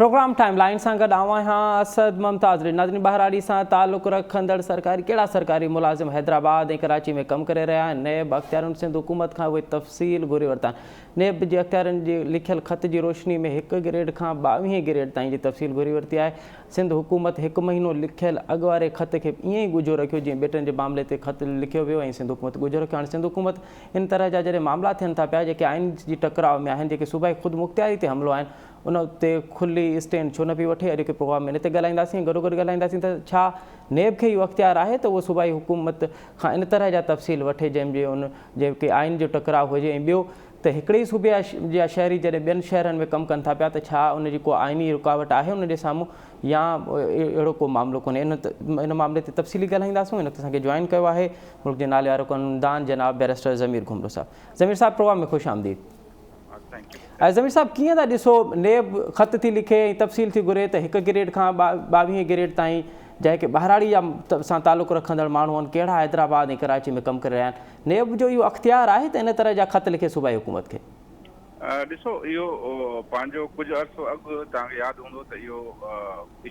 Programme time line سان گڏ آئون آهيان اسد ممتاز ري. ناظرين ٻهراڙي سان تعلق رکندڙ سرڪاري ڪهڙا سرڪاري ملازم حيدرآباد ۽ ڪراچي ۾ ڪم ڪري رهيا آهن نيب اختيارين سنڌ حڪومت کان اهي تفصيل گهري ورتا آهن نيب جي اختيارين جي لکيل خط جي روشني ۾ هڪ گريڊ کان ٻاويهين گريڊ تائين جي تفصيل گهري ورتي آهي سنڌ حڪومت هڪ مهينو لکيل اڳ واري خط کي ائين ئي ڳجهو رکيو جيئن ٻيٽن جي معاملي تي خط لکيو ويو ۽ سنڌ حڪومت ڳجهو رکيو هاڻي سنڌ حڪومت ان طرح جا جڏهن معاملا ٿين ٿا پيا جيڪي آئين جي ٽڪراء ۾ آهن جيڪي صوبائي خودمختياري تي حملو آهن ان تي کلي اسٽينڊ ڇو نه پئي وٺي؟ اڄوڪي پروگرام ۾ ان تي ڳالهائينداسين ۽ گڏوگڏ ڳالهائينداسين ته ڇا نيب کي اهو اختيار آهي ته اهو صوبائي حڪومت کان ان طرح جا تفصيل وٺي جنهن جي ان جيڪي آئين جو ٽڪراء هجي ۽ ٻيو ته هڪڙي ئي صوبي جا شهري جڏهن ٻين شهرن ۾ ڪم ڪن ٿا پيا ته ڇا ان جي ڪو آئيني رڪاوٽ آهي ان جي سامهون يا اهڙو ڪو معاملو ڪونهي ان ان معاملي تي تفصيلي ڳالهائينداسون ان وقت اسان کي جوائن ڪيو آهي ملڪ جي نالي وارو قانوندان جناب بئريسٽر ضمير گهمرو صاحب ضمير صاحب پروگرام ۾ خوش آمديد. ضمير صاحب ڪيئن ٿا ڏسو نيب خط ٿي لکي ۽ تفصيل ٿي گهري ته هڪ گريڊ کان ٻاويهين گريڊ تائين جيڪي ٻهراڙي جا سان تعلق رکندڙ ماڻهو آهن ڪهڙا حيدرآباد ۽ ڪراچي ۾ ڪم ڪري رهيا آهن نيب جو اهو اختيار آهي ته ان طرح جا خط لکي صوبائي حڪومت کي. ڏسو اهو پنهنجو ڪجهه عرصو اڳ توهان کي ياد هوندو ته اهو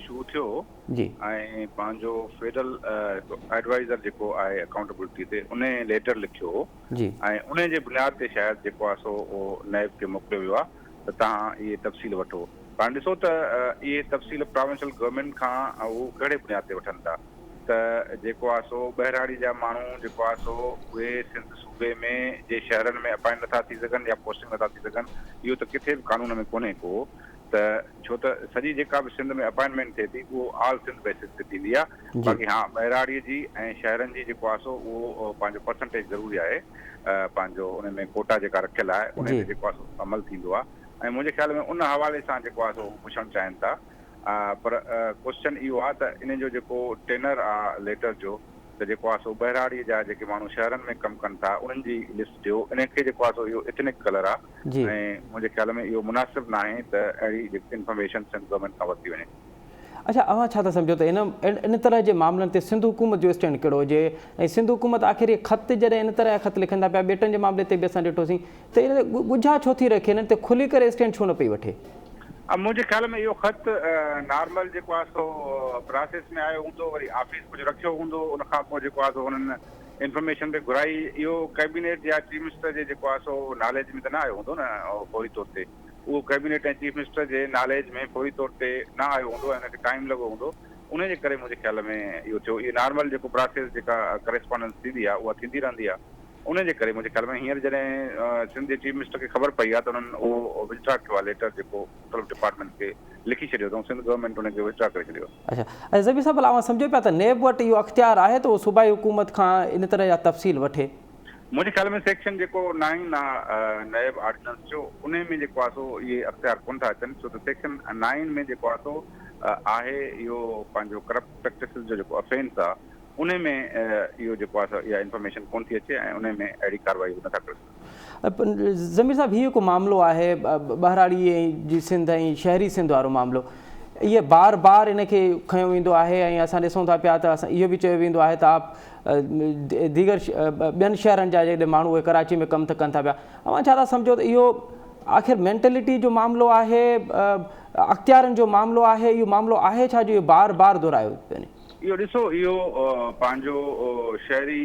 اشو اٿيو هو ۽ پنهنجو فيڊرل ايڊوائيزر جيڪو آهي اڪائونٽبلٽي تي انهي ليٽر لکيو هو ۽ انهي جي بنياد تي شايد جيڪو آهي سو اهو نيب کي موڪليو ويو آهي ته توهان اهي تفصيل وٺو. پر هاڻي ڏسو ته اهي تفصيل پراونشل گورنمينٽ کان هو ڪهڙي بنياد تي وٺن ٿا ته جيڪو آهي سو ٻهراڙي جا ماڻهو جيڪو آهي سو اهي سنڌ صوبي ۾ جي شهرن ۾ اپائنٽ نٿا ٿي سگهن يا پوسٽنگ نٿا ٿي سگهن اهو ته ڪٿي به قانون ۾ ڪونهي ڪو ته ڇو ته سڄي جيڪا به سنڌ ۾ اپائنٽمينٽ ٿئي ٿي اهو آل سنڌ بيسز تي ٿيندي آهي باقي ها ٻهراڙي جي ۽ شهرن جي جيڪو آهي سو اهو پنهنجو پرسنٽيج ضروري آهي پنهنجو ان ۾ ڪوٽا جيڪا رکيل آهي ان تي جيڪو آهي سو عمل ٿيندو آهي ۽ منهنجي خيال ۾ ان حوالي سان جيڪو آهي سو هو پڇڻ چاهين ٿا پر ڪوسچن اهو آهي ته ان جو جيڪو ٽينر آهي ليٽر جو ته جيڪو آهي سو ٻهراڙي جا جيڪي ماڻهو شهرن ۾ ڪم ڪن ٿا انهن جي لسٽ ڏيو انهن کي جيڪو آهي سو اهو ايٿنڪ ڪلر آهي ۽ منهنجي خيال ۾ اهو مناسب ناهي ته اهڙي انفارميشن سنڌ گورنمينٽ کان ورتي وڃي. اڇا اوهان ڇا ٿا سمجهو ته ان ان طرح جي معاملن تي سنڌ حڪومت جو اسٽينڊ ڪهڙو هجي ۽ سنڌ حڪومت آخر اهي خط جڏهن ان طرح جا خط لکن ٿا پيا ٻيٽن جي معاملي تي به اسان ڏٺوسين ته ان تي ڳجها ڇو ٿي رکي انهن تي کلي ڪري اسٽينڊ ڇو نه پئي وٺي؟ منهنجي خيال ۾ اهو خط نارمل جيڪو آهي سو پراسيس ۾ آيو هوندو وري آفيس ڪجهه رکيو هوندو ان کان پوء جيڪو آهي سو انهن انفارميشن به گهرائي اهو ڪيبينيٽ يا چيف منسٽر جي جيڪو آهي سو ناليج ۾ ته نه آيو هوندو نه فوري طور تي اهو ڪيبينيٽ ۽ چيف منسٽر جي ناليج ۾ فوري طور تي نه آيو هوندو ۽ ان کي ٽائيم لڳو هوندو ان جي ڪري منهنجي خيال ۾ اهو ٿيو اهو نارمل جيڪو پراسيس جيڪا ڪريسپانڊنس ٿيندي آهي اها ٿيندي رهندي آهي ان جي ڪري منهنجي خيال ۾ هينئر جڏهن سنڌ جي چيف منسٽر کي خبر پئي آهي ته انهن اهو وٿڊرا ڪيو آهي ليٽر جيڪو مختلف ڊپارٽمينٽ کي لکي ڇڏيو اٿئون سنڌ گورنمينٽ ان کي وٿڊرا ڪري ڇڏيو آهي. اڇا ۽ ذبيح صاحب ڀلا اوهان سمجهو پيا ته نيب وٽ اهو اختيار آهي ته اهو صوبائي حڪومت کان ان طرح جا تفصيل وٺي؟ منهنجي خيال ۾ سيڪشن جيڪو نائين آهي نيب آرڊيننس جو انهي ۾ جيڪو آهي سو اهي اختيار ڪونه ٿا اچن ڇو ته سيڪشن نائين ۾ جيڪو آهي سو آهي اهو پنهنجو ڪرپٽ پريڪٽسز جو جيڪو افينس آهي انهي ۾ اهو جيڪو آهي سو اها انفارميشن ڪونه ٿي اچي ۽ انهي ۾ اهڙي ڪارروائي هو نٿا ڪري سگهن. ضمير صاحب هي هڪ معاملو آهي ٻهراڙي جي سنڌ ۽ شهري سنڌ وارو معاملو اهي بار بار ان کي کنيو ويندو آهي ۽ اسان ڏسون ٿا پيا ته اسان اهو به چيو ويندو آهي ته آپ ديگر ٻين شهرن جا جيڪڏهن ماڻهو اهي ڪراچي ۾ ڪم ته ڪن ٿا پيا اوهان ڇا ٿا سمجهو ته اهو آخر مينٽلٽي جو معاملو آهي اختيارن جو معاملو آهي اهو معاملو آهي ڇا جو اهو بار بار دهرايو پيو وڃي. اهو ڏسو اهو پنهنجو شهري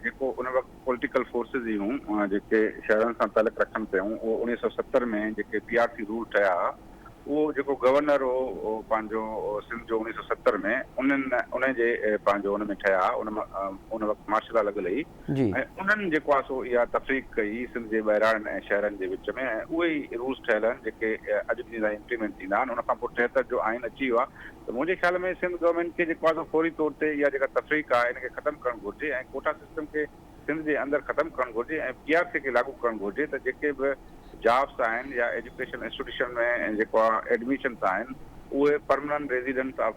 جيڪو ان وقت پوليٽيڪل فورسز هيون جيڪي شهرن سان تعلق رکن پيون اهو اوڻيهه سو ستر ۾ جيڪي پي آر سي رول ٺهيا ها اهو جيڪو گورنر هو پنهنجو سنڌ جو اوڻيهه سو ستر ۾ انهن ان جي پنهنجو ان ۾ ٺهيا ها ان ان وقت مارشل لا لڳل هئي ۽ انهن جيڪو آهي سو اها تفريق ڪئي سنڌ جي ٻهراڙين ۽ شهرن جي وچ ۾ ۽ اهي ئي رولز ٺهيل آهن جيڪي اڄ ڏينهن تائين امپليمينٽ ٿيندا آهن ان کان پوء ٽيهتر جو آئين اچي ويو آهي ته منهنجي خيال ۾ سنڌ گورنمينٽ کي جيڪو آهي سو فوري طور تي اها جيڪا تفريق آهي ان کي ختم ڪرڻ گهرجي ۽ ڪوٽا سسٽم کي سنڌ جي اندر ختم ڪرڻ گهرجي ۽ پي آر سي کي لاڳو ڪرڻ گهرجي ته جيڪي به جابس آهن يا ايجوڪيشن انسٽيٽيوشن ۾ جيڪو آهي ايڊميشنس آهن اهي پرمننٽ ريزيڊنٽس آف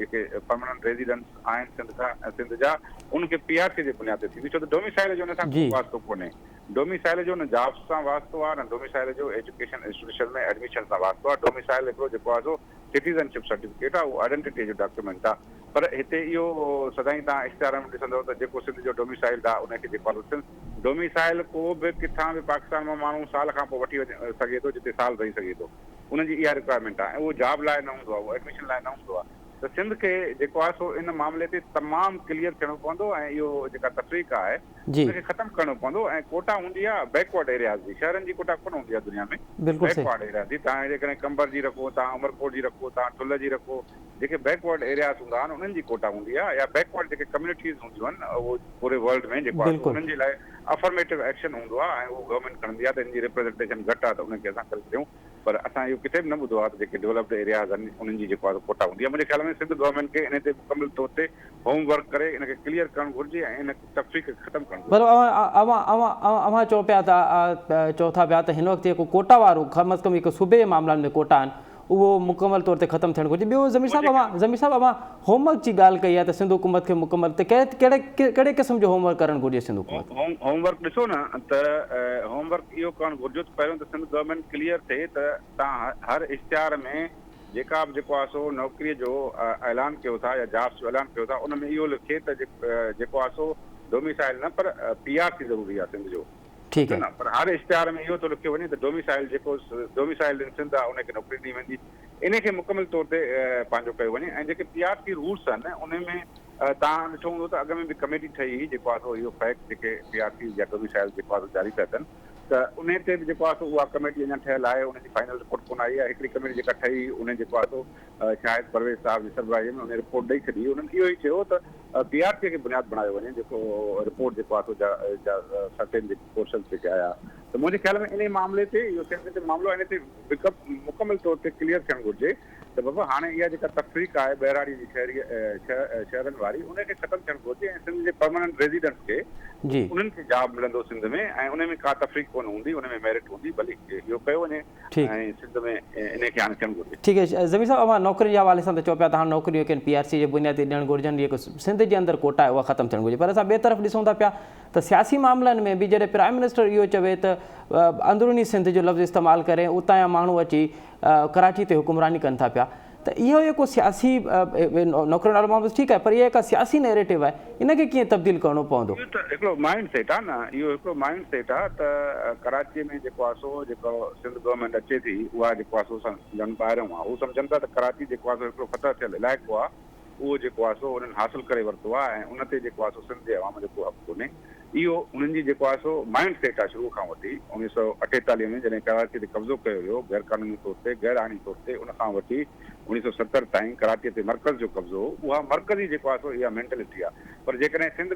جيڪي پرمننٽ ريزيڊنٽس آهن سنڌ کان سنڌ جا ان کي پي آر سي جي بنياد تي ٿيندي ڇو ته ڊوميسائل جو ان سان ڪو واسطو ڪونهي ڊوميسائل جو نه جابس سان واسطو آهي نه ڊوميسائل جو ايجوڪيشن انسٽيٽيوشن ۾ ايڊميشن سان واسطو آهي ڊوميسائل هڪڙو جيڪو آهي سو سٽيزن شپ سرٽيفڪيٽ آهي اهو آئيڊنٽيٽي جو ڊاڪيومينٽ آهي پر هتي اهو سدائين توهان اشتهارن ۾ ڏسندو ته جيڪو سنڌ جو ڊوميسائلڊ آهي ان کي جيڪو آهي سنڌ ڊوميسائل ڪو به ڪٿان به پاڪستان مان ماڻهو سال کان پوء وٺي سگهي ٿو جتي سال رهي سگهي ٿو. انهن جي اها رڪوائرمينٽ آهي ۽ اهو جاب لاء نه هوندو آهي اهو ايڊميشن لاء نه هوندو آهي ته سنڌ کي جيڪو آهي سو ان معاملي تي تمام ڪليئر ٿيڻو پوندو ۽ اهو جيڪا تفريق آهي ان کي ختم ڪرڻو پوندو ۽ ڪوٽا هوندي آهي بيڪورڊ ايرياز جي شهرن جي ڪوٽا ڪونه هوندي آهي دنيا ۾ بيڪورڊ ايرياز جي توهان جيڪڏهن قمبر جي رکو توهان عمرڪوٽ جي رکو توهان ٺل جي رکو جيڪي بيڪورڊ ايرياز هوندا آهن انهن جي ڪوٽا هوندي آهي يا بيڪورڊ جيڪي ڪميونٽيز هونديون آهن اهو پوري ورلڊ ۾ جيڪو آهي انهن جي لاء افرميٽو ايڪشن هوندو آهي ۽ اهو گورنمينٽ کڻندي آهي ته ان جي ريپريزنٽيشن گهٽ آهي ته انهن کي اسان ڪري ڇڏيون پر اسان اهو ڪٿي به نه ٻڌو آهي ته جيڪي ڊولپڊ ايرياز آهن انهن جي جيڪو آهي ڪوٽا هوندي آهي. منهنجي خيال ۾ سنڌ گورنمينٽ کي انهي تي مڪمل طور تي هوم ورڪ ڪري ان کي ڪليئر ڪرڻ گهرجي ۽ ان تفريق کي ختم ڪرڻ گهرجي. مطلب اوهان اوهان اوهان چئو پيا ته چئو ٿا پيا ته هن وقت جيڪو ڪوٽا وارو ڪم از ڪم جيڪو صوبي جي معاملن ۾ ڪوٽا آهن اهو مڪمل طور تي ختم ٿيڻ گهرجي. ٻيو ضمير صاحب اوهان ضمير صاحب اوهان هوم ورڪ جي ڳالهه ڪئي آهي ته سنڌ حڪومت کي مڪمل ته ڪهڙي ڪهڙي قسم جو هوم ورڪ ڪرڻ گهرجي سنڌ حڪومت کي؟ هوم ورڪ ڏسو نه ته هوم ورڪ اهو ڪرڻ گهرجو ته پهريون ته سنڌ گورنمينٽ ڪليئر ٿئي ته توهان هر اشتهار ۾ جيڪا به جيڪو آهي سو نوڪري جو اعلان ڪيو ٿا يا جابس جو اعلان ڪيو ٿا ان ۾ اهو لکي ته جيڪو آهي سو ڊوميسائل نه پر پي آر سي ضروري آهي سنڌ جو ٺيڪ آهي. نه پر هر اشتهار ۾ اهو ٿو لکيو وڃي ته ڊوميسائل جيڪو ڊوميسائل ان سنڌ آهي ان کي نوڪري ڏني ويندي ان کي مڪمل طور تي پنهنجو ڪيو وڃي ۽ جيڪي پي آر سي رولس آهن ان ۾ توهان ڏٺو هوندو ته اڳ ۾ به ڪميٽي ٺهي هئي جيڪو آهي سو اهو فيڪٽ جيڪي پي آر سي يا ڊوميسائل جيڪو آهي سو جاري پيا ڪن ته ان تي به جيڪو آهي سو اها ڪميٽي اڃا ٺهيل آهي ان جي فائنل رپورٽ ڪونه آئي آهي هڪڙي ڪميٽي جيڪا ٺهي هئي ان جيڪو آهي سو شاهد پرويز صاحب جي سربراهي ۾ ان رپورٽ ڏئي ڇڏي انهن اهو ئي چيو ته پي آر سي کي بنياد بڻايو وڃي جيڪو رپورٽ جيڪو آهي سو جا جا سرٽين جيڪي پورشنز جيڪي آيا ته منهنجي خيال ۾ انهي معاملي تي اهو سينسيٽو معاملو آهي ان تي وڪپ مڪمل طور تي ڪليئر ٿيڻ گهرجي ته بابا هاڻي اها جيڪا تفريق آهي ٻهراڙي جي شهري شهرن واري ان کي ختم ٿيڻ گهرجي ۽ سنڌ جي پرماننٽ ريزيڊنٽس کي انهن کي جاب ملندو سنڌ ۾ ۽ ان ۾ ڪا تفريق ڪونه هوندي ان ۾ ميرٽ هوندي ڀلي اهو ڪيو وڃي ۽ سنڌ ۾ انهي کي هاڻي ٿيڻ گهرجي. ٺيڪ آهي ضمير صاحب اوهان نوڪرين جي حوالي سان ته چئو پيا ته هاڻ نوڪريون ڪن پي آر سي جي بنياد تي ڏيڻ گهرجن جيڪو سنڌ جي اندر ڪوٽا آهي اها ختم ٿيڻ گهرجي پر اسان ٻئي طرف ڏسون ٿا پيا ته سياسي معاملن ۾ به جڏهن پرائم منسٽر اهو چوي ته اندروني سنڌ جو لفظ استعمال ڪري اتان جا ماڻهو اچي ڪراچي تي حڪمراني ڪن ٿا پيا ته اهو جيڪو سياسي نوڪرين وارو معاملو ٺيڪ آهي پر اها جيڪا سياسي نيريٽو آهي ان کي ڪيئن تبديل ڪرڻو پوندو؟ اهو ته هڪڙو مائنڊ سيٽ آهي نه، اهو هڪڙو مائنڊ سيٽ آهي ته ڪراچيء ۾ جيڪو آهي سو جيڪو سنڌ گورنمينٽ اچي ٿي اها جيڪو آهي سو سمجهن ٻاهريون آهي، هو سمجهن ٿا ته ڪراچي جيڪو آهي سو هڪڙو فتح ٿيل علائقو آهي اهو جيڪو آهي سو انهن حاصل ڪري ورتو آهي ۽ ان تي جيڪو آهي سو سنڌ جي عوام جو ڪو حق ڪونهي. اهو انهن جي جيڪو آهي سو مائنڊ سيٽ آهي شروع کان وٺي 1948 ۾ جڏهن ڪراچي تي قبضو ڪيو ويو غير قانوني طور تي غير آئيني طور تي ان کان وٺي 1970 تائين ڪراچي تي مرڪز جو قبضو هو اها مرڪزي جيڪو آهي سو اها مينٽلٽي آهي پر جيڪڏهن سنڌ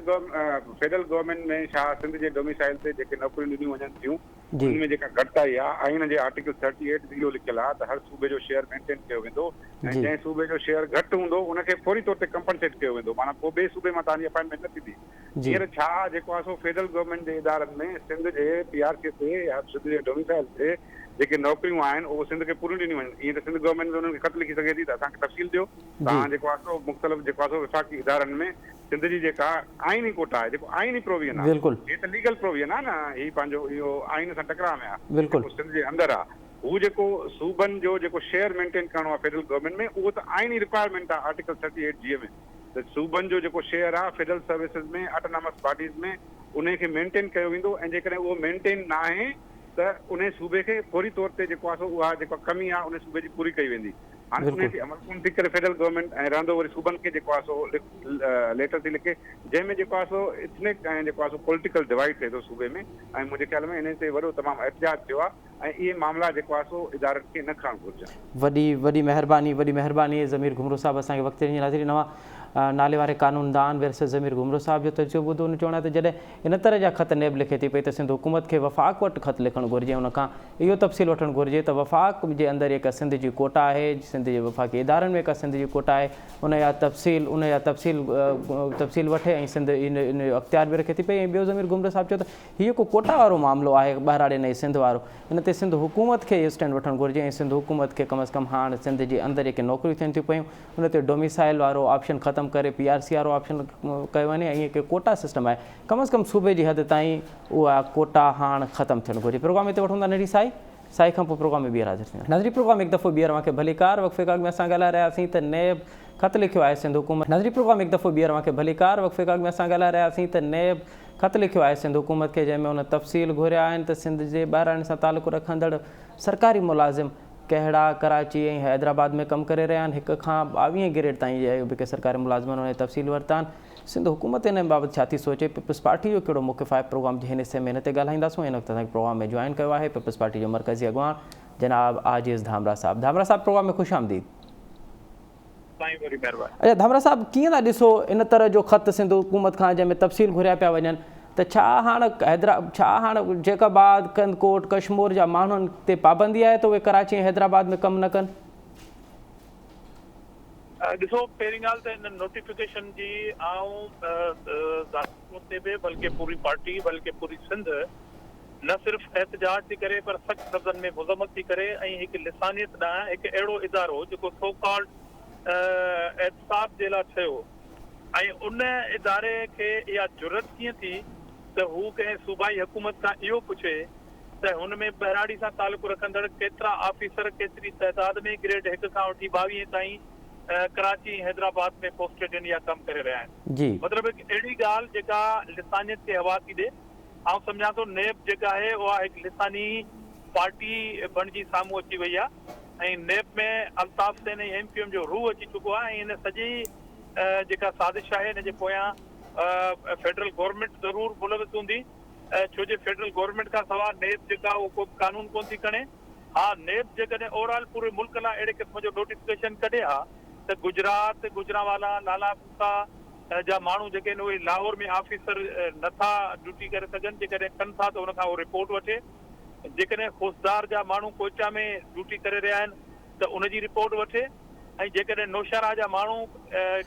فيڊرل گورنمينٽ ۾ شاهه سنڌ جي ڊوميسائل تي جيڪي نوڪريون ڏنيون وڃن ٿيون ان ۾ جيڪا گهٽتائي آهي آئين جي آرٽيڪل 38 ۾ اهو لکيل آهي ته هر صوبي جو شيئر مينٽين ڪيو ويندو ۽ جنهن صوبي جو شيئر گهٽ هوندو ان کي فوري طور تي ڪمپنسيٽ ڪيو ويندو معنيٰ پوء ٻئي صوبي مان توهان جي اپائنٽمينٽ نه ٿيندي هينئر ڇا جيڪو آهي سو فيڊرل گورنمينٽ جي ادارن ۾ سنڌ جي پي آر سي تي يا سنڌ جي ڊوميسائل تي جيڪي نوڪريون آهن اهو سنڌ کي پوريون ڏنيون وڃن ائين ته سنڌ گورنمينٽ به انهن کي خط لکي سگهي ٿي ته اسان کي تفصيل ڏيو توهان جيڪو آهي سو مختلف جيڪو آهي سو وفاقي ادارن ۾ سنڌ جي جيڪا آئيني ڪوٽا آهي جيڪو آئيني پروويزن آهي هي ته ليگل پروويزن آهي نه هي پنهنجو اهو آئين سان ٽڪراء ۾ آهي جيڪو سنڌ جي اندر آهي هو جيڪو صوبن جو جيڪو شيئر مينٽين ڪرڻو آهي فيڊرل گورنمينٽ ۾ اهو ته آئيني رڪوائرمينٽ آهي آرٽيڪل 38 جي ۾ ته صوبن جو جيڪو شيئر آهي فيڊرل سروسز ۾ اٽانامس باڊيز ۾ انهي کي مينٽين ڪيو ويندو ۽ جيڪڏهن اهو مينٽين ناهي ته انهي صوبي کي فوري طور تي جيڪو آهي سو اها جيڪا ڪمي آهي انهي صوبي جي پوري ڪئي ويندي هاڻي انهي تي عمل ڪونه ٿي ڪري فيڊرل گورنمينٽ ۽ رهندو وري صوبن کي جيڪو آهي سو ليٽر ٿي لکي جنهن ۾ جيڪو آهي سو اٿنڪ ۽ جيڪو آهي سو پوليٽيڪل ڊوائيڊ ٿئي ٿو صوبي ۾ ۽ منهنجي خيال ۾ انهي تي وڏو تمام احتجاج ٿيو آهي ۽ اهي معاملا جيڪو آهي سو ادارن کي نه کڻڻ گهرجن. وڏي وڏي مهرباني وڏي مهرباني ضمير گهمرو صاحب اسان کي وقت ڏيڻ جي ناظرين اوهان نالي واري قانون دان بئريسٽر ضمير گهمرو صاحب جو تجزيو ٻڌو ان چوڻ آهي ته جڏهن ان طرح جا خط نيب لکي ٿي پئي ته سنڌ حڪومت کي وفاق وٽ خط لکڻ گهرجي ان کان اهو تفصيل وٺڻ گهرجي ته وفاق جي اندر جيڪا سنڌ جي ڪوٽا آهي سنڌ جي وفاقي ادارن ۾ جيڪا سنڌ جي ڪوٽا آهي ان جا تفصيل ان جا تفصيل تفصيل وٺي ۽ سنڌ ان جو اختيار به رکي ٿي پئي ۽ ٻيو ضمير گهمرو صاحب چيو ته هي جيڪو ڪوٽا وارو معاملو آهي ٻهراڙين ۽ سنڌ وارو ان تي سنڌ حڪومت کي اسٽينڊ وٺڻ گهرجي ۽ سنڌ حڪومت کي ڪم از ڪم هاڻ سنڌ جي اندر جيڪي نوڪريون ٿين ٿيون پيون ان تي ڊوميسائل وارو آپشن ختم ڪري پي آر سي وارو آپشن ڪيو وڃي ۽ جيڪي ڪوٽا سسٽم آهي ڪم از ڪم صوبي جي حد تائين اها ڪوٽا هاڻ ختم ٿيڻ گهرجي پروگرام هتي وٺون ٿا ننڍي سائي سائي کان پوء پروگرام ۾ ٻيهر حاضر ٿينداسين. ناظرين پروگرام هڪ دفعو ٻيهر اوهان کي ڀليڪار وقفي کان اڳ ۾ اسان ڳالهائي رهيا هئاسين ته نيب خط لکيو آهي سنڌ حڪومت ناظرين پروگرام هڪ دفعو ٻيهر اوهان کي ڀليڪار وقفي کان اڳ ۾ اسان ڳالهائي رهيا هئاسين ته نيب خط لکيو آهي سنڌ حڪومت کي جنهن ۾ ان تفصيل گهريا آهن ته سنڌ جي ٻهراڙين سان تعلق رکندڙ سرڪاري ملازم ڪهڙا ڪراچي ۽ حيدرآباد ۾ ڪم ڪري رهيا آهن، هڪ کان ٻاويهين گريڊ تائين جا جيڪي سرڪاري ملازمن انهن جو تفصيل ورتا آهن. سنڌ حڪومت ان بابت ڇا ٿي سوچي، پيپلز پارٽي جو ڪهڙو موقف آهي، پروگرام جي هن حصي ۾ ان تي ڳالهائينداسون. هن وقت اسان کي پروگرام ۾ جوائن ڪيو آهي پيپلز پارٽي جو مرڪزي اڳواڻ جناب عاجز ڌامرا صاحب. ڌامرا صاحب پروگرام ۾ خوش آمديد. سائين وڏي مهرباني. اچا ڌامرا صاحب ڪيئن ٿا ڏسو ان طرح جو خط سنڌ حڪومت کان جنهن ۾ تفصيل گهريا پيا وڃن ته ڇا هاڻ حيدرآ ڇا هاڻ جيڪب آباد، ڪنڌڪوٽ، ڪشمور جا ماڻهن تي پابندي آهي ته اهي ڪراچي ۽ حيدرآباد ۾ ڪم نه ڪن؟ ڏسو پهرين ڳالهه ته ان نوٽيفڪيشن جي آئون ذاتي طور تي به بلڪه پوري پارٽي بلڪه پوري سنڌ نه صرف احتجاج ٿي ڪري پر سخت لفظن ۾ مذمت ٿي ڪري ۽ هڪ لسانيت ڏانهن هڪ اهڙو ادارو جيڪو سو ڪالڊ احتساب جي لاء ٺهيو ۽ ان اداري کي اها جرئت ڪيئن ٿي ته هو ڪنهن صوبائي حڪومت کان اهو پڇي ته هن ۾ ٻهراڙي سان تعلق رکندڙ ڪيترا آفيسر ڪيتري تعداد ۾ گريڊ هڪ کان وٺي ٻاويهين تائين ڪراچي ۽ حيدرآباد ۾ پوسٽيڊ آهن يا ڪم ڪري رهيا آهن. مطلب هڪ اهڙي ڳالهه جيڪا لسانيت کي هوا ٿي ڏي. آئون سمجهان ٿو نيب جيڪا آهي اها هڪ لساني پارٽي بڻجي سامهون اچي وئي آهي ۽ NAB ۾ Altaf Hussain ۽ M Q M جو روح اچي چڪو آهي ۽ ان سڄي جيڪا سازش آهي ان جي پويان فيڊرل گورنمينٽ ضرور ملوث هوندي ڇو جي فيڊرل گورنمينٽ کان سواء نيب جيڪا اهو ڪو به قانون ڪونه ٿي کڻي. ها نيب جيڪڏهن اوور آل پوري ملڪ لاء اهڙي قسم جو نوٽيفڪيشن ڪڍي ها ته گجرات، گجرانوالا، لالا موسيٰ جا ماڻهو جيڪي آهن اهي لاهور ۾ آفيسر نه ٿا ڊيوٽي ڪري سگهن جيڪڏهن ڪن ٿا ته ان کان اهو رپورٽ وٺي جيڪڏهن خضدار جا ماڻهو ڪوئٽا ۾ ڊيوٽي ڪري رهيا آهن ته ان جي رپورٽ وٺي ۽ جيڪڏهن نوشهرا جا ماڻهو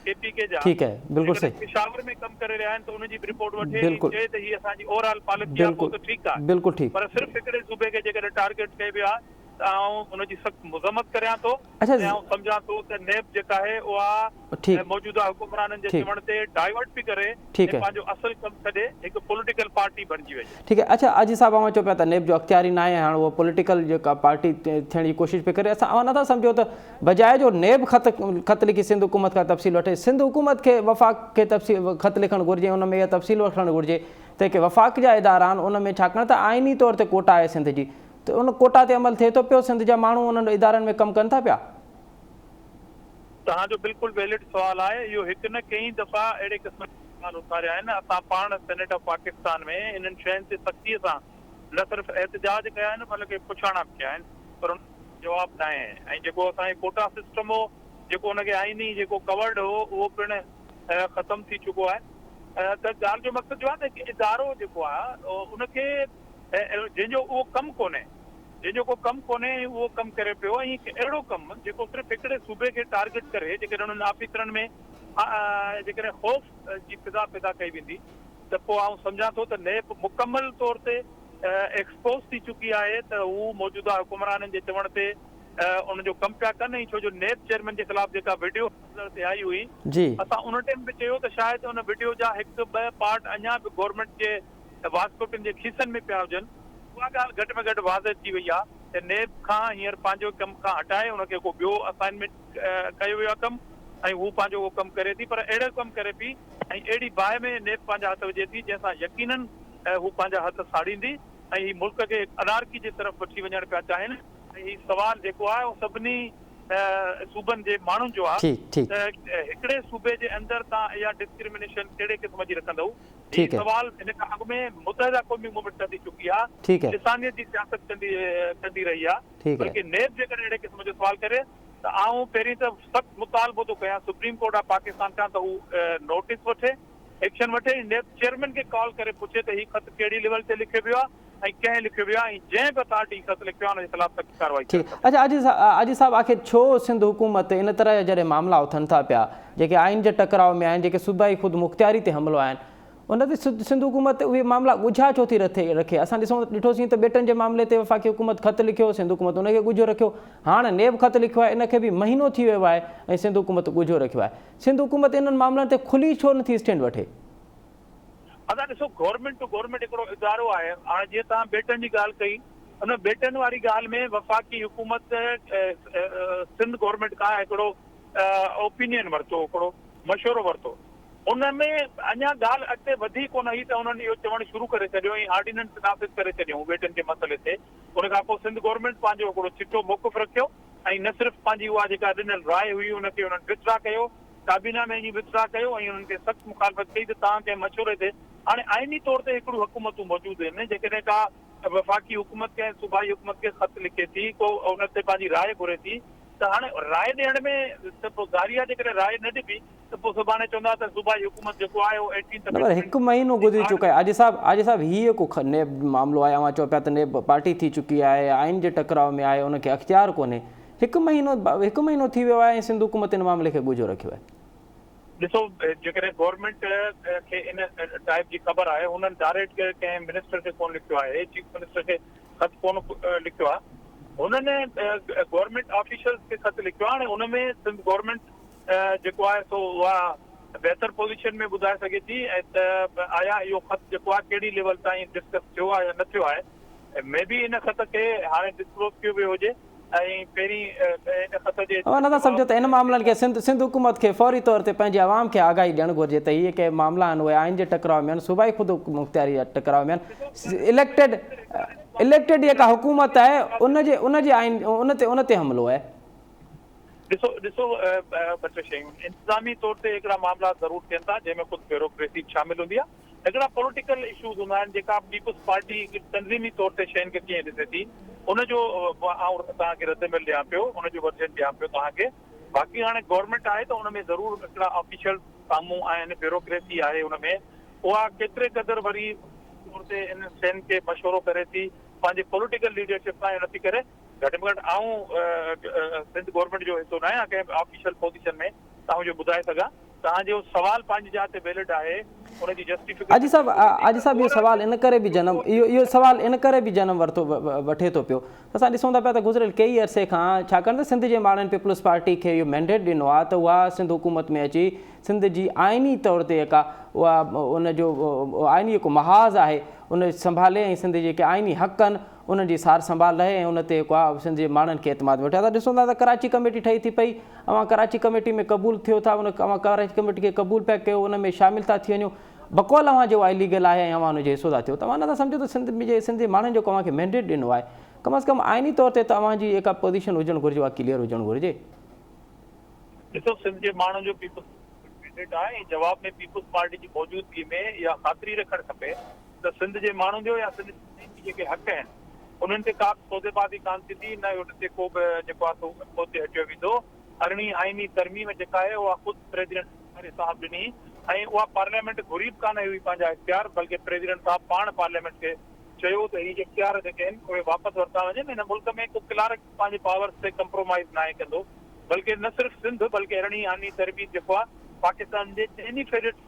ڪي پي ڪي جا ٺيڪ آهي بلڪل جيڪڏهن صحيح پشاور ۾ ڪم ڪري رهيا آهن ته ان جي به رپورٽ وٺي ۽ بلڪل چئي ته هي اسان جي اوور آل پاليسي آهي پوء بلڪل ته ٺيڪ آهي بلڪل ٺيڪ پر صرف هڪڙي صوبي کي جيڪڏهن ٽارگيٽ ڪيو ويو آهي ته آئون ان جي سخت مذمت ڪريان ٿو اڇا ۽ آئون سمجهان ٿو ته نيب جيڪا آهي اها ٺيڪ موجوده حڪمرانن جي ٺيڪ چوڻ تي ڊائيورٽ پئي ڪري ٺيڪ ۽ آهي. پنهنجو اصل ڪم ڇڏي هڪ پوليٽيڪل پارٽي بڻجي وئي آهي. ٺيڪ آهي اڇا حاجي صاحب اوهان چئو پيا ته نيب جو اختيار ئي ناهي هاڻ اهو پوليٽيڪل جيڪا پارٽي ٿيڻ جي ڪوشش پئي ڪري اسان اوهان نٿا سمجهو ته بجاء جو نيب خط خط لکي سنڌ حڪومت کان تفصيل وٺي سنڌ حڪومت کي وفاق کي تفصيل خط لکڻ گهرجي ان ۾ اها تفصيل وٺڻ گهرجي ته جيڪي وفاق جا ادارا آهن ان ۾ ڇاڪاڻ ته آئيني طور تي ڪوٽا آهي سنڌ جي ته ان ڪوٽا تي عمل ٿئي ٿو پيو سنڌ جا ماڻهو انهن ادارن ۾ ڪم ڪن ٿا پيا. توهان جو بلڪل ويلڊ سوال آهي اهو هڪ نه ڪيئي دفعا اهڙي قسم جا سوال اٿاريا آهن اسان پاڻ سينيٽ آف پاڪستان ۾ انهن شين تي سختي سان نه صرف احتجاج ڪيا آهن بلڪه پڇاڻا به ڪيا آهن پر ان جو جواب ناهي ۽ جيڪو اسان جي ڪوٽا سسٽم هو جيڪو ان کي آئيني جيڪو ڪورڊ هو اهو پڻ ختم ٿي چڪو آهي ته ڳالهه جو مقصد جو آهي ته هڪ ادارو جيڪو آهي ان کي جنهن جو اهو ڪم ڪونهي، جنهن جو ڪو ڪم ڪونهي ۽ اهو ڪم ڪري پيو ۽ هڪ اهڙو ڪم جيڪو صرف هڪڙي صوبي کي ٽارگيٽ ڪري جيڪڏهن انهن آفيسرن ۾ جيڪڏهن خوف جي فضا پيدا ڪئي ويندي ته پوء آئون سمجهان ٿو ته نيب مڪمل طور تي ايڪسپوز ٿي چڪي آهي ته هو موجوده حڪمرانن جي چوڻ تي ان جو ڪم پيا ڪن ۽ ڇو جو نيب چيئرمين جي خلاف جيڪا وڊيو منظر تي آئي هئي اسان ان ٽائيم به چيو ته شايد ان وڊيو جا هڪ ٻه پارٽ اڃا به گورنمينٽ جي ته واسڪوٽن جي کيسن ۾ پيا هجن، اها ڳالهه گهٽ ۾ گهٽ واضح ٿي وئي آهي ته نيب کان هينئر پنهنجو ڪم کان هٽائي ان کي ڪو ٻيو اسائنمينٽ ڪيو ويو آهي ڪم ۽ هو پنهنجو اهو ڪم ڪري ٿي پر اهڙو ڪم ڪري پئي ۽ اهڙي باهه ۾ نيب پنهنجا هٿ وجهي ٿي جنهن سان يقينن هو پنهنجا هٿ ساڙيندي ۽ هي ملڪ کي هڪ انارڪي جي طرف وٺي وڃڻ پيا چاهين ۽ هي سوال جيڪو آهي اهو سڀني صوبن جي ماڻهن جو آهي ته هڪڙي صوبي جي اندر توهان اها ڊسڪرمنيشن ڪهڙي قسم جي رکندؤ؟ هي سوال هن کان اڳ ۾ متحده قومي موومينٽ ڪندي چڪي آهي، لسانيت جي سياست ڪندي ڪندي رهي آهي، بلڪه نيب جيڪڏهن اهڙي قسم جو سوال ڪري ته آئون پهرين ته سخت مطالبو ٿو ڪيان سپريم ڪورٽ آف پاڪستان کان ته هو نوٽيس وٺي، ايڪشن وٺي ۽ نيب چيئرمين کي ڪال ڪري پڇي ته هي خط ڪهڙي ليول تي لکيو ويو آهي ۽ ڪنهن لکيو ويو آهي ۽ جنهن به اٿارٽي هي خط لکيو آهي ان جي خلاف سخت ڪارروائي ٿيڻ کپي. اڇا حاجي صاحب آخر ڇو سنڌ حڪومت ان طرح جا جڏهن معاملا اٿن ٿا پيا جيڪي آئين جي ٽڪراء ۾ آهن جيڪي صوبائي خود مختياري تي حملو آهن ان تي سنڌ حڪومت اهي معاملا ڳجها ڇو ٿي رکي اسان ڏسون ڏٺوسين ته ٻيٽن جي معاملي تي وفاقي حڪومت خط لکيو سنڌ حڪومت ان کي ڳجهو رکيو هاڻ نيب خط لکيو آهي ان کي به مهينو ٿي ويو آهي ۽ سنڌ حڪومت ڳجهو رکيو آهي سنڌ حڪومت انهن معاملن تي کلي ڇو نٿي اسٽينڊ وٺي. ادا ڏسو گورنمينٽ ٽو گورنمينٽ هڪڙو ادارو آهي هاڻي جيئن توهان ٻيٽن جي ڳالهه ڪئي ان ٻيٽن واري ڳالهه ۾ وفاقي حڪومت سنڌ گورنمينٽ کان هڪڙو اوپينين ورتو هڪڙو مشورو ورتو ان ۾ اڃا ڳالهه اڳتي وڌي ڪونه هئي ته انهن اهو چوڻ شروع ڪري ڇڏيو ۽ آرڊيننس نافذ ڪري ڇڏيائون ٻيٽن جي مسئلي تي ان کان پوء سنڌ گورنمينٽ پنهنجو هڪڙو چٽو موقف رکيو ۽ نه صرف پنهنجي اها جيڪا ڏنل راء هئي ان کي انهن وٿڊرا ڪيو، ڪابينا ۾ وڃي وٿڊرا ڪيو ۽ انهن کي سخت مخالفت ڪئي ته توهان ڪنهن مشوري تي هاڻي آئيني طور تي هڪڙيون حڪومتون موجود آهن جيڪڏهن ڪا وفاقي حڪومت ڪنهن صوبائي حڪومت کي خط لکي ٿي ڪو ان تي پنهنجي راء گهري ٿي ته هاڻي راء ڏيڻ ۾ ته پوء ظاهري آهي جيڪڏهن راء نه ڏبي ته پوء سڀاڻي چوندا ته صوبائي حڪومت جيڪو آهي اهو ايٽينٿ نه پر امينڊمينٽ هڪ مهينو جي گذري آڙ چڪو آهي حاجي صاحب حاجي صاحب هي ڪو نيب معاملو آهي اوهان چئو پيا ته نيب پارٽي ٿي چڪي آهي آئين جي ٽڪراء ۾ آهي ان کي اختيار ڪونهي هڪ مهينو هڪ مهينو ٿي ويو آهي ۽ سنڌ حڪومت ان معاملي کي ڳجهو رکيو آهي. ڏسو جيڪڏهن گورنمينٽ کي ان ٽائيپ جي خبر آهي هنن ڊائريڪٽ ڪنهن منسٽر کي ڪونه لکيو آهي چيف منسٽر کي خط ڪونه لکيو آهي هنن گورنمينٽ آفيشلز کي خط لکيو آهي هاڻي ان ۾ سنڌ گورنمينٽ جيڪو آهي سو اها بهتر پوزيشن ۾ ٻڌائي سگهي ٿي ۽ ته آيا اهو خط جيڪو آهي ڪهڙي ليول تائين ڊسڪس ٿيو آهي يا نه ٿيو آهي مي بي ان خط کي هاڻي ڊسڪلوز ڪيو ويو هجي ۽ پهرين ان خط جي اوهان نٿا سمجهو جواب ته ان ۾ معاملن کي سنڌ سنڌ حڪومت کي فوري طور تي پنهنجي عوام کي آگاهي ڏيڻ گهرجي ته هي جيڪي معاملا آهن اهي آئين جي ٽڪراء ۾ آهن صوبائي خود مختياري جا ٽڪراء ۾ آهن اليڪٽيڊ اليڪٽيڊ جيڪا حڪومت آهي ان جي ان جي آئين ان تي ان تي حملو آهي. ڏسو ڏسو ٻه ٽي شيون انتظامي طور تي هڪڙا معاملا ضرور ٿين ٿا جنهن ۾ خود بيوروڪريسي به شامل هوندي آهي. هڪڙا پوليٽيڪل اشوز هوندا آهن جيڪا پيپلز پارٽي هڪ تنظيمي طور تي شين کي ڪيئن ڏسي ٿي ان جو آئون توهان کي رد عمل ڏيان پيو ان جو ورجن ڏيان پيو توهان کي باقي هاڻي گورنمينٽ آهي ته ان ۾ ضرور هڪڙا آفيشلز سامهون آهن بيوروڪريسي آهي ان ۾ اها ڪيتري قدر وري طور تي انهن شين کي مشورو ڪري ٿي پنهنجي پوليٽيڪل ليڊرشپ سان نٿي ڪري گهٽ ۾ گهٽ آئون سنڌ گورنمينٽ جو حصو نه آهيان ڪنهن به آفيشل پوزيشن ۾ ته آئون اهو ٻڌائي سگهان توهان جو سوال پنهنجي جاء تي ويلڊ آهي ان جي حاجي جسٽيفڪيشن صاحب ٿي سگهي ٿي حاجي پر صاحب اهو اوور آل سوال ان ڪري به جنم اهو اهو سوال ان ڪري به جنم ورتو وٺي ٿو پيو ته اسان ڏسون ٿا پيا ته گذريل ڪيئي عرصي کان ڇاڪاڻ ته سنڌ جي ماڻهن پيپلز پارٽي کي اهو مينڊيٽ ڏنو آهي ته اها سنڌ حڪومت ۾ اچي سنڌ جي آئيني طور تي جيڪا اها ان جو آئيني جيڪو محاذ آهي ان سنڀالي ۽ سنڌ جي جيڪي آئيني حق آهن انهن جي سار سنڀال لهي ۽ ان تي جيڪو آهي سنڌ جي ماڻهن کي اعتماد ۾ وٺي. اسان ڏسون ٿا ته ڪراچي ڪميٽي ٺهي ٿي پئي، اوهان ڪراچي ڪميٽي ۾ قبول ٿيو ٿا، ان اوهان ڪراچي ڪميٽي کي قبول پيا ڪيو، ان ۾ شامل ٿا ٿي وڃو، بقول اوهان جو اها اليگل آهي ۽ اوهان ان جو حصو ٿا ٿيو ته اوهان نٿا سمجهو ته سنڌ جي سنڌ جي ماڻهن جيڪو اوهان کي مينڊيٽ ڏنو آهي ڪم از ڪم آئيني طور تي ته اوهان جي جيڪا پوزيشن هجڻ گهرجي اها ڪليئر هجڻ گهرجي. ڏسو سنڌ جي ماڻهن جو پيپلز پارٽي وٽ مينڊيٽ آهي ۽ جواب ۾ پيپلز پارٽي جي موجودگي ۾ اها خاطري رکڻ کپي ته سنڌ جي ماڻهن جو يا سنڌ جي آئيني جيڪي حق آهن انهن تي ڪا به سوديبازي ڪانه ٿيندي نه ان تي ڪو به جيڪو آهي سو پوئتي هٽيو ويندو. ارڙهين آئيني ترميم جيڪا آهي اها خود پريزيڊنٽ زرداري صاحب ڏني ۽ اها پارليامينٽ گهري به ڪانه هئي پنهنجا اختيار بلڪه پريزيڊنٽ صاحب پاڻ پارليامينٽ کي چيو ته هي اختيار جيڪي آهن اهي واپس ورتا وڃن هن ملڪ ۾ ڪو ڪلارڪ پنهنجي پاورز تي ڪمپرومائيز ناهي ڪندو بلڪه نه صرف سنڌ بلڪه ارڙهين آئيني ترميم جيڪو آهي پاڪستان جي چئني فيڊريٽ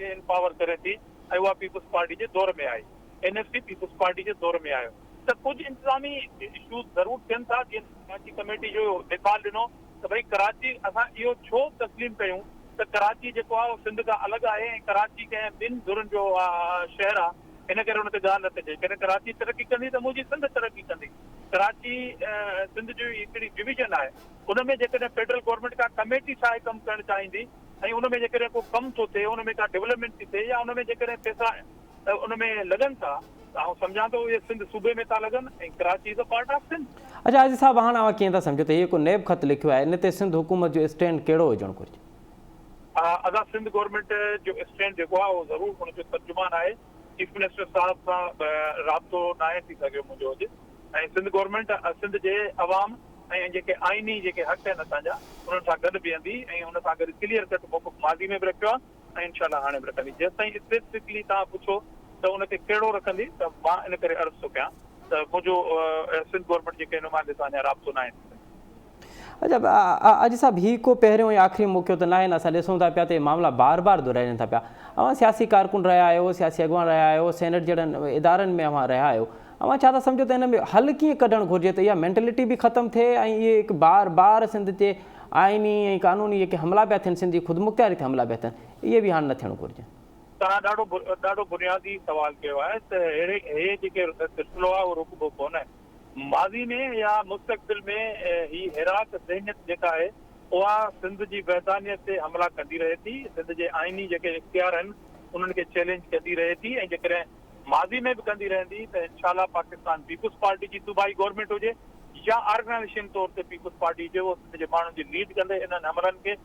کي انپاور ڪري ٿي ۽ اها پيپلز پارٽي جي دور ۾ آئي، N F C peoples party جي دور ۾ آيو ته ڪجهه انتظامي اشوز ضرور ٿين ٿا جيئن ڪراچي ڪميٽي جو مثال ڏنو ته ڀئي ڪراچي اسان اهو ڇو تسليم ڪيون ته ڪراچي جيڪو آهي اهو سنڌ کان الڳ آهي ۽ ڪراچي ڪنهن ٻن ڌرين جو شهر آهي ان ڪري ان تي ڳالهه نه ڪجي جيڪڏهن ڪراچي ترقي ڪندي ته منهنجي سنڌ ترقي ڪندي ڪراچي سنڌ جو هڪڙي ڊويزن آهي ان ۾ جيڪڏهن فيڊرل گورنمينٽ ڪا ڪميٽي ٺاهي ڪم ڪرڻ چاهيندي ۽ ان ۾ جيڪڏهن ڪو ڪم ٿو ٿئي، ان ۾ ڪا ڊولپمينٽ ٿي ٿئي يا ان ۾ جيڪڏهن پئسا ان ۾ لڳن ٿا ته آئون سمجهان ٿو اهي سنڌ صوبي ۾ ٿا لڳن ۽ Karachi is a part of Sindh. اڇا عزيز صاحب هاڻ اوهان ڪيئن ٿا سمجهو ته هي جيڪو نيب خط لکيو آهي ان تي سنڌ حڪومت جو اسٽينڊ ڪهڙو هجڻ گهرجي؟ ادا سنڌ گورنمينٽ جو اسٽينڊ جيڪو آهي اهو ضرور ان جو ترجمان آهي چيف منسٽر صاحب سان رابطو ناهي ٿي سگهيو منهنجو اڄ ۽ سنڌ گورنمينٽ سنڌ جي عوام ۽ جيڪي آئيني جيڪي حق آهن اسان جا انهن سان گڏ بيهندي ۽ ان سان گڏ ڪليئر ڪٽ موقف ماضي ۾ به رکيو آهي ۽ انشاء الله هاڻي به رکندي جيستائين اسپيسفڪلي توهان پڇو ته ان کي ڪهڙو رکندي ته مان ان ڪري عرض ٿو ڪيان ته منهنجو سنڌ گورنمينٽ جي ڪنهن نمائندي سان اڃا رابطو ناهي ٿي سگهيو. اڇا حاجي صاحب هي ڪو پهريون ۽ آخري موقعو ته ناهي نه اسان ڏسون ٿا پيا ته اهي معاملا بار بار دهرائجن ٿا پيا اوهان سياسي ڪارڪن رهيا آهيو سياسي اڳواڻ رهيا آهيو سينيٽ جهڙن ادارن ۾ اوهان رهيا آهيو اوهان ڇا ٿا سمجهو ته ان ۾ حل ڪيئن ڪڍڻ گهرجي ته اها مينٽلٽي به ختم ٿئي ۽ اهي هڪ بار بار سنڌ تي آئيني ۽ قانوني جيڪي حملا پيا ٿين سنڌ جي خودمختياري تي حملا پيا ٿين اهي به هاڻ نه ٿيڻ گهرجن. توهان ڏاڍو ڏاڍو بنيادي سوال ڪيو آهي ته اهڙي هي جيڪي سلسلو آهي اهو رڪبو ڪونه. ماضي ۾ يا مستقبل ۾ هي هيراڪ ذهنيت جيڪا آهي اها سنڌ جي وحدانيت تي حملا ڪندي رهي ٿي، سنڌ جي آئيني جيڪي اختيار آهن انهن کي چئلينج ڪندي رهي ٿي ۽ جيڪڏهن ماضي ۾ به ڪندي رهندي ته انشاء الله پاڪستان پيپلز پارٽي جي صوبائي گورنمينٽ هجي يا آرگنائيزيشن طور تي پيپلز پارٽي هجي اهو سنڌ جي ماڻهن جي ليڊ ڪندي انهن حملن کي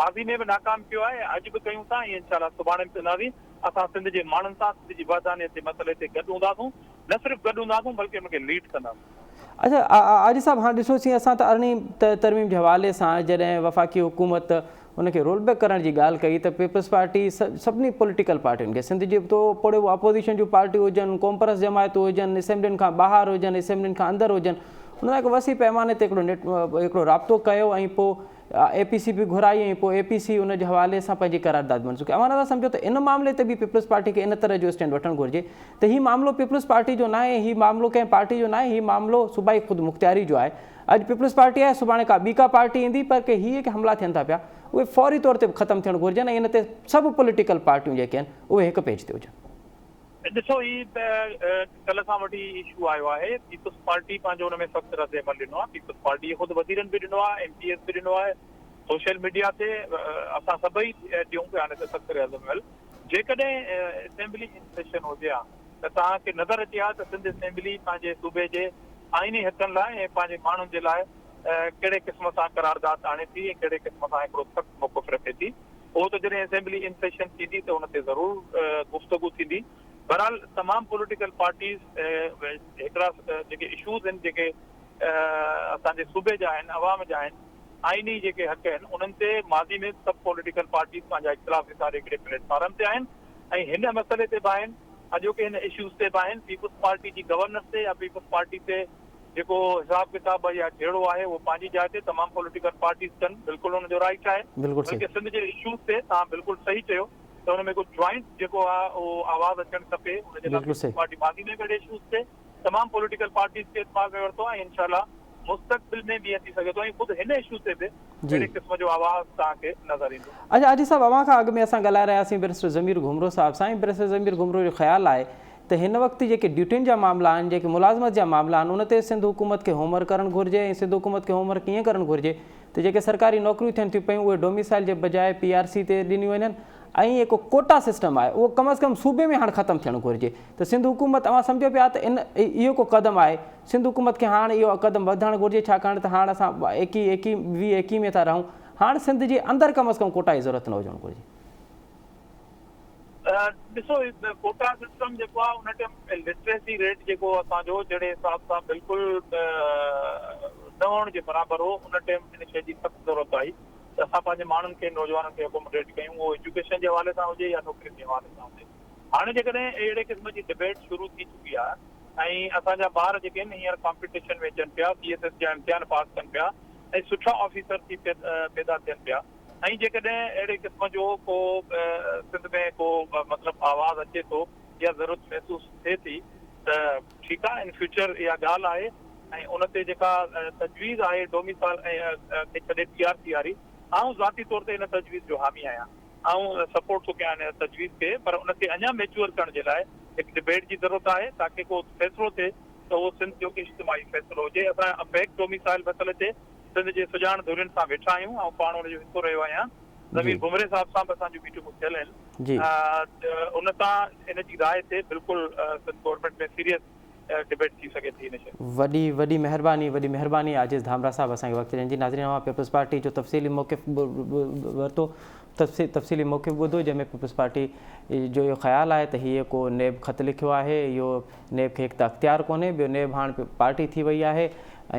ماضي ۾ به ناڪام ڪيو آهي ۽ اڄ به ڪيون ٿا ۽ انشاء الله سڀاڻي به ڪنداسين. اسان سنڌ جي ماڻهن سان سنڌ جي وحدانيت جي مسئلي تي گڏ هونداسون نه صرف گڏ هونداسون بلڪه ان کي ليڊ ڪنداسون. اڇا عاجز صاحب هاڻ ڏسوسين اسان ته ارڙهين ترميم جي حوالي سان جڏهن وفاقي حڪومت ان کي رول بيڪ ڪرڻ جي ڳالهه ڪئي ته پيپلز پارٽي سڀني پوليٽيڪل پارٽين کي سنڌ جي تو پوڙي اپوزيشن جون پارٽيون هجن قومپرست جماعتون هجن اسيمبلين کان ٻاهر هجن اسيمبلين کان اندر هجن ان سان هڪ وسيع پيماني تي هڪڙو نيٽ هڪڙو رابطو ڪيو ۽ پوء اي پي سي به گهرائي ۽ پوء اي پي سي ان جي حوالي سان پنهنجي قرارداد منظور ڪئي. اوهان نٿا سمجهو ته ان معاملي تي به پيپلز پارٽي کي ان طرح جو اسٽينڊ وٺڻ گهرجي ته هي معاملو پيپلز پارٽي جو ناهي، هي معاملو ڪنهن پارٽي جو ناهي، هي معاملو صوبائي خودمختياري جو آهي. اڄ پيپلز پارٽي آهي، سڀاڻي ڪا ٻي ڪا پارٽي ايندي پر ڪي هي جيڪي حملا ٿين ٿا پيا اهي فوري طور تي ختم ٿيڻ گهرجن ۽ ان تي سڀ پوليٽيڪل پارٽيون جيڪي آهن اهي هڪ پيج تي هجن. ڏسو هي ته ڪلهه کان وٺي اشو آيو آهي، پيپلز پارٽي پنهنجو ان ۾ سخت رد عمل ڏنو آهي، پيپلز پارٽي خود وزيرن به ڏنو آهي، ايم پي ايز به ڏنو آهي، سوشل ميڊيا تي اسان سڀئي ڏيون پيا ان تي سخت رد عمل، جيڪڏهن اسيمبلي ان سيشن هجي ها ته توهان کي نظر اچي ها ته سنڌ اسيمبلي پنهنجي صوبي جي آئيني حقن لاء ۽ پنهنجي ماڻهن جي لاء ڪهڙي قسم سان قرارداد آڻي ٿي ۽ ڪهڙي قسم سان هڪڙو سخت موقف رکي ٿي. اهو ته جڏهن اسيمبلي ان سيشن ٿيندي ته ان تي ضرور گفتگو ٿيندي. بهرحال تمام پوليٽيڪل پارٽيز هڪڙا جيڪي اشوز آهن جيڪي اسان جي صوبي جا آهن عوام جا آهن آئيني جيڪي حق آهن انهن تي ماضي ۾ سڀ پوليٽيڪل پارٽيز پنهنجا اختلاف وساري هڪڙي پليٽ فارم تي آهن ۽ هن مسئلي تي به آهن اڄوڪي هن اشوز تي به آهن پيپلز پارٽي جي گورننس تي يا پيپلز پارٽي تي جيڪو حساب ڪتاب يا جهيڙو آهي اهو پنهنجي جاء تي تمام پوليٽيڪل پارٽيز ڪن بلڪل ان جو رائيٽ آهي بلڪه سنڌ جي اشوز تي توهان بلڪل صحيح چيو ته ان ۾ ڪو جوائنٽ جيڪو آهي اهو آواز اچڻ کپي ان جي لاء پيپلز پارٽي ماضي ۾ به اهڙي اشوز تي تمام پوليٽيڪل پارٽيز کي اعتماد ۾ ورتو آهي ۽ انشاء الله مستقبل ۾ به ائين ٿي سگهي ٿو ۽ خود هن اشو تي به اهڙي قسم جو آواز توهان کي نظر ايندو. اڇا حاجي صاحب اوهان کان اڳ ۾ اسان ڳالهائي رهيا هئاسين بئريسٽر ضمير گهمرو صاحب سان ۽ بئريسٽر ضمير گهمرو جو خيال آهي ته هن وقت جيڪي ڊيوٽين جا معاملا آهن، جيڪي ملازمت جا معاملا آهن، ان تي سنڌ حڪومت کي هوم ورڪ ڪرڻ گهرجي ۽ سنڌ حڪومت کي هوم ورڪ ڪيئن ڪرڻ گهرجي ته جيڪي سرڪاري نوڪريون ٿين ٿيون پيون اهي ڊوميسائل جي بجاء پي آر سي تي ڏنيون وڃن ۽ جيڪو ڪوٽا سسٽم آهي اهو ڪم از ڪم صوبي ۾ هاڻ ختم ٿيڻ گهرجي ته سنڌ حڪومت اوهان سمجهو پيا ته ان اهو ڪو قدم آهي سنڌ حڪومت کي هاڻ اهو قدم وڌائڻ گهرجي ڇاڪاڻ ته هاڻ اسان ايڪيهه ايڪيهه ويهه ايڪيهه ۾ ٿا رهون هاڻ سنڌ جي اندر ڪم از ڪم ڪوٽا جي ضرورت نه هجڻ گهرجي. ڏسو ڪوٽا سسٽم جيڪو آهي ان ٽائيم لٽريسي ريٽ جيڪو اسان جو جهڙي حساب سان بلڪل نه هئڻ جي برابر هو ان ٽائيم ان شيء جي سخت ضرورت آئي ته اسان پنهنجي ماڻهن کي نوجوانن کي اڪوموڊيٽ ڪيون اهو ايجوڪيشن جي حوالي سان هجي يا نوڪرين جي حوالي سان هجي هاڻي جيڪڏهن اهڙي قسم جي ڊبيٽ شروع ٿي چڪي آهي ۽ اسان جا ٻار جيڪي آهن هينئر ڪامپيٽيشن ۾ اچن پيا سي ايس ايس جا امتحان پاس ڪن پيا ۽ سٺا آفيسر ٿي پيدا ٿين پيا ۽ جيڪڏهن اهڙي قسم جو ڪو سنڌ ۾ ڪو مطلب آواز اچي ٿو يا ضرورت محسوس ٿئي ٿي ته ٺيڪ آهي ان فيوچر اها ڳالهه آهي ۽ ان تي جيڪا تجويز آهي ڊوميسال ۽ کي ڇڏي پي آر سي واري آئون ذاتي طور تي ان تجويز جو حامي آهيان آئون سپورٽ ٿو ڪيان ان تجويز کي پر ان کي اڃا ميچوئر ڪرڻ جي لاء هڪ ڊبيٽ جي ضرورت آهي تاڪه ڪو فيصلو ٿئي ته اهو سنڌ جو اجتماعي فيصلو هجي اسان بيڪ ڊوميسائل مسئلي تي سنڌ جي سڄاڻ ڌرين سان ويٺا آهيون، آئون پاڻ ان جو حصو رهيو آهيان، ضمير گهمري صاحب سان به اسان جون ميٽنگون ٿيل آهن، ان سان ان جي راء تي بلڪل سنڌ گورنمينٽ ۾ سيريس ڊبيٽ ٿي سگهي ٿي ان شيء. وڏي وڏي مهرباني وڏي مهرباني عاجز ڌامرا صاحب اسان کي وقت ڏيڻ جي ناظرين اوهان پيپلز پارٽي جو تفصيلي موقف ورتو تفصيلي موقف ٻڌو جنهن ۾ پيپلز پارٽي جو اهو خيال آهي ته هيء ڪو نيب خط لکيو آهي اهو نيب کي هڪ ته اختيار ڪونهي ٻيو نيب هاڻ پارٽي ٿي وئي آهي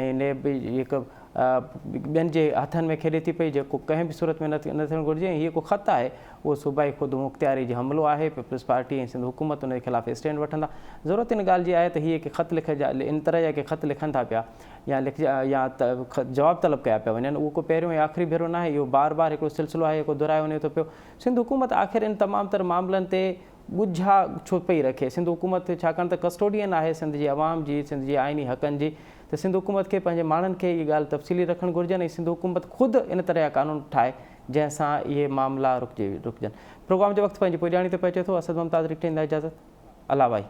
۽ نيب به هڪ ٻين جي هٿن ۾ کيڏي ٿي پئي جيڪو ڪنهن به صورت ۾ نه ٿيڻ گهرجي ۽ هيء ڪو خط آهي اهو صوبائي خودمختياري جي حملو آهي پيپلز پارٽي ۽ سنڌ حڪومت ان جي خلاف اسٽينڊ وٺندا ضرورت ان ڳالهه جي آهي ته هيء ڪي خط لکجا ان طرح جا ڪي خط لکن ٿا پيا يا لکجا يا جواب طلب ڪيا پيا وڃن اهو ڪو پهريون ۽ آخري ڀيرو ناهي اهو بار بار هڪڙو سلسلو آهي جيڪو دهرايو وڃي ٿو پيو سنڌ حڪومت آخر ان تمام تر معاملن تي ڳجها ڇو پئي رکي؟ سنڌ حڪومت ڇاڪاڻ ته ڪسٽوڊين آهي سنڌ جي عوام جي، سنڌ جي آئيني حقن جي ته سنڌ حڪومت کي پنهنجي ماڻهن کي اهي ڳالهه تفصيلي رکڻ گهرجن ۽ سنڌ حڪومت خود ان طرح جا قانون ٺاهي جنهن سان اهي معاملا رڪجي رڪجن. پروگرام جو وقت پنهنجي پڄاڻي تي پهچي ٿو. اسد ممتاز رڪٽي ايندا اجازت. الله وائي.